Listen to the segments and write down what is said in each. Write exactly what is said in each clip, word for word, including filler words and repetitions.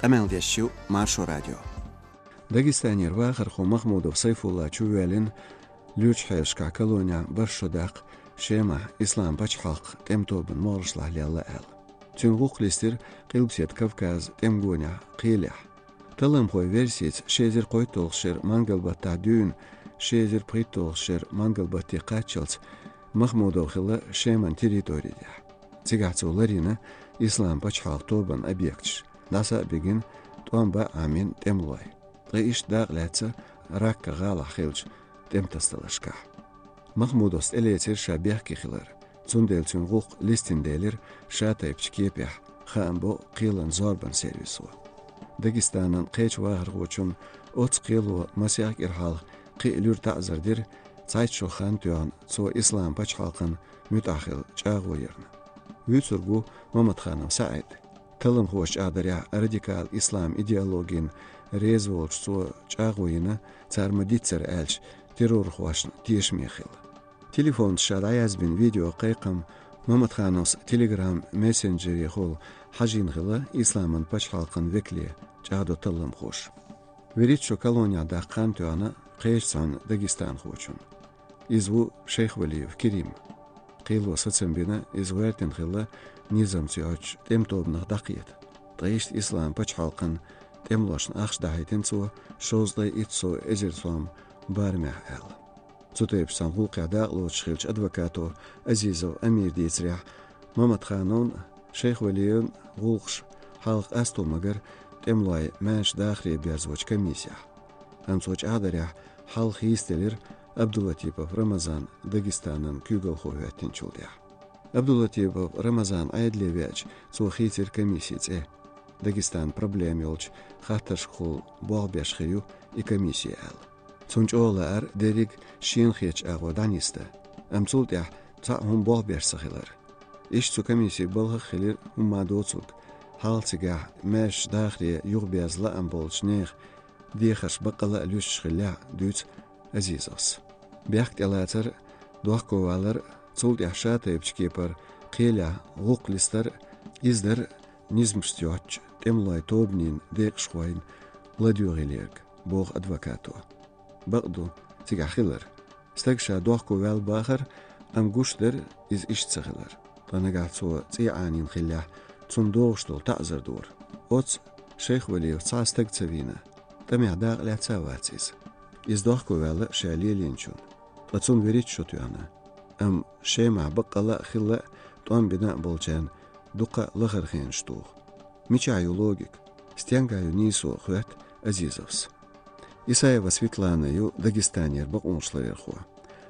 Къамел деш ю Маршо радио. Дагестанера вахархо Махмудов Сайфулла чувоьллина луьрачу хьелашкахь колонехь бархӀ шо даккха, Шемахь Ислам-пачхьалкх тӀеман тобанан могӀаршлахь лелла аьлла. Цуьнан гӀуллакх листира Къилбаседа Кавказан тӀеман гонехь кхелехь. Талламхойн версица, ши эзар кхойтталгӀачу шеран мангал-баттахь дуьйна, ши эзар пхийтталгӀачу шеран мангал-батте кхаччалц Махмудов хилла Шеман территори тӀехь. Цигахь цо ларйина Ислам-пачхьалкх тобанан объекташ, дӀаса а бигина, тӀом бан а Ӏамийна тӀемалой. Ткъа иштта дакъа лаьцна Ракка гӀалахь хиллачу тӀеман тасадаларшкахь. Махмудовс тӀелецира ша бехке хилар, цундела цуьнан гӀуллакх листина делира шатайпачу кепехь, хаам бо кхелан зорбанан сервисо. Дагестанан кхечу вахархочунна оццу кхело масех кӀира хьалха кхин а луьра таӀзар дира, цхьайтта шо хан тоьхна цо Ислам-пачхьалкхана муьтӀахь хилла чӀагӀо ярна. Вуьйцург ву Мамадханов СаӀид. Талламхоша чӀагӀдарехь, радикал ислам идеологина реза волчу цо чӀагӀо йина, цара ма-дийццара аьлча, террорхошна тешаме хилла. Телефонца ша дӀаязбина видеокхайкхам Мамадхановс Telegram мессенджерехула хьажийна хилла Исламан пачхьалкхан векале, чӀагӀдо талламхоша. ВуьрхӀитта шо колонехь даккха хан тоьхна кхечу цхьана дагестанхочунна. Иза ву Шайхвалиев Керим. Кхело сацам бина, иза гӀоьртина хилла низамца йоцучу тӀеман тобанах дӀакхета. Ткъа иштта Ислам-пачхьалкхан тӀемалошна ахча дахьийтина цо шовзткъе итт сов эзар сом барамехь аьлла. Цу тайпа цхьана гӀуллакхехь дакъалоцуш хиллачу адвокато Азизов Амира дийцарехь, Мамадхановн, Шайхвалиевн гӀуллакхаш хьалха къасто ма-гарра тӀемалой маьрша дахаре берзочу комиссехь. Амма цо чӀагӀдарехь, хьал хийцаделира Абдулатипов Рамазан Дагестанан куьйгалхо хӀоьттинчул тӀаьхьа. Абдулатипов Рамазан Ӏедале веача, цо хийцира комиссин цӀе. Дагестанан проблема йолчу хаттаршкахула болх беш хир ю и комисси аьлла. Цунна чӀогӀа лаьара дерриг шена хетачу агӀор дӀанисдан, амма цул тӀаьхьа цхьа а хӀума болх беш ца хилар. Иштта цу комиссин балхах а хилира хӀумма доцург, хьалха цигахь маьрша дахаре юхаберза лаам болчу нехан дехарш баккъалла а луьстуш хиллехь, дуьйцу Азизовс. Бехк тӀелацар, дохковалар, цул тӀаьхьа шатайпачу кепара кхелехь гӀуллакх листар, иза дара низамашца йоцучу тӀемалойн тобанийн декъашхойн ладоьгӀийлерг, боху адвокато. Бакъ ду, цигахь хилар. Стаг ша дохковаьлла бахара, амма гуш дара иза иштта ца хилар. Ткъа нагахь цо цӀий Ӏанийна хиллехь, цунна догӀуш долу таӀзар дора. Оццу Шайхвалиевс цхьа а стаг ца вийна, тӀамехь дакъа лаьцна а вац иза. Иза дохковаьлла ша лелийначунна, ткъа цунна вуьрхӀитта шо тоьхна. Амма Шемахь баккъалла а хилла а, тӀом бина а болчарна дуккха а лахара хенаш туху. Мичахь ю логика? Стенгахь ю нийсо, хоьтту Азизовс. Исаева Светлана ю Дагестанера бакъонашларъярхо.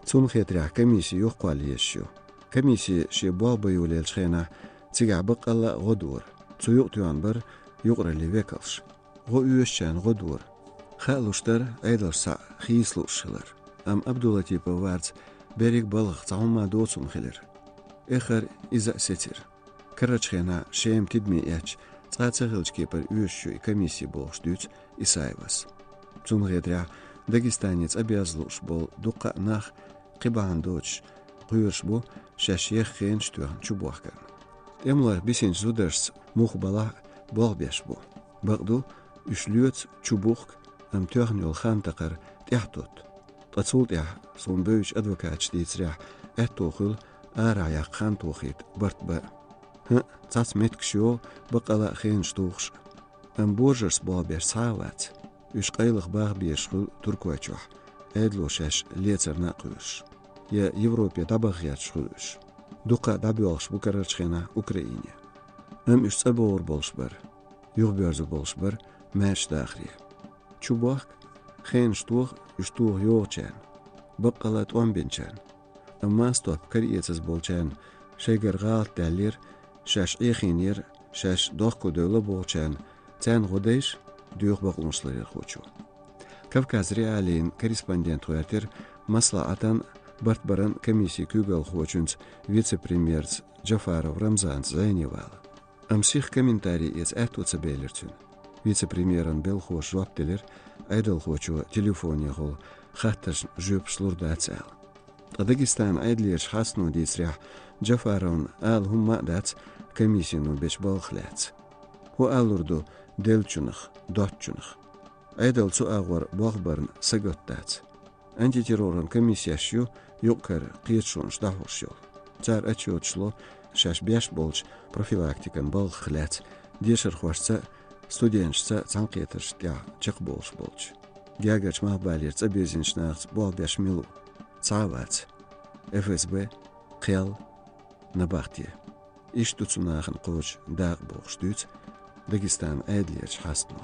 Цунна хетарехь, комисси юхакхолла езаш ю. Комисси шен болх бан йолаеллачу хенахь цигахь баккъалла а гӀо дора. Цу юкъа тоьхна бара юкъараллин векалш. ГӀо оьшучарна гӀо дора. Хаалуш дара Ӏедалш схьа хийца лууш хилар. Амма Абдулатипов варца берриг балхах цхьа хӀумма доцург хилира. Эххар иза а сецира. Карарчу хенахь Шема тидаме эцча, цкъа а ца хиллачу кепара оьшуш ю и комисси бохуш дуьйцу Исаевас. Цунна хетарехь, Дагестане цӀа беза лууш болу дуккха а нах кхин бахьана доцуш кхоьруш бу шаьш еха хенаш тоьхна чубохкарна. ТӀемалойх бисинчу зударшца муха балахь а болх беш бу. Бакъ ду, уьш лоьцу чубухка, амма тоьхна йолу хан такхар тӀаьхьатотту. Ткъа цул тӀаьхьа, суна бевзачу адвокаташа дийцарехь, аьтто хуьлу арахь яккха хан тохийта барт бан. ХӀаъ, цхьацца меттигаш йогӀу баккъалла а хенаш тухуш а. Амма божаршца болх беш цхьа а вац. Уьш къайлаха баха безаш хуьлу Туркойчохь, Ӏедало шаьш лецарна а кхоьруш. Я Европе дӀабаха гӀерташ хуьлу уьш. Дуккха а дӀабоьлхуш бу карарчу хенахь Украине. Амма уьш цӀа богӀур болуш бара. Юхабоьрзур болуш бара маьрша дахаре. Чубохка, хенаш тоха уьш тоха йогӀучарна, баккъалла а тӀом бинчарна. Амма мастопа караэцаза болчарна шайгара гӀалат даьллера, шаьш Ӏехийнера, шаьш дохко девлла бохучарна, царна гӀо дайша, дуьйху бакъонашларъярхочо. Кавказ.Реалиин корреспондент гӀоьртира маслаӀатан а, барт баран а комиссин куьйгалхочуьнца, вице-премьерца Джафаров Рамзанца зӀене вала. Амма сиха комментарий эца аьтто ца белира цуьнан. Вице-премьеран белхахоша жоп делира, Ӏедалхочо телефонехула хаттаршна жоьпаш лур дац аьлла. Ткъа Дагестанан Ӏедалерчу хьастано дийцарехь, Джафаровна ала хӀумма а дац комиссино бечу балхах лаьцна. ХӀун алур ду, деллачунах, доцчунах. Ӏедал цу агӀор болх барна сагатдац. Антитерроран комиссеш ю юкъ-кара кхеташонаш дӀахьош йолу. Цара отчеташ ло шаьш беш болчу профилактикан балхах лаьцна дешархошца а, студенташца а цхьаьнакхетаршна тӀехь чекхболуш болчу. Гергарчу Малхбалера цӀа бирзинчу нахаца болх беш мила ву? Цхьа а вац. Ф С Б, кхел, набахте. Иштта ду цу нахана кхочуш дакъа бохуш дуьйцу Дагестанан Ӏедалерчу хьастано.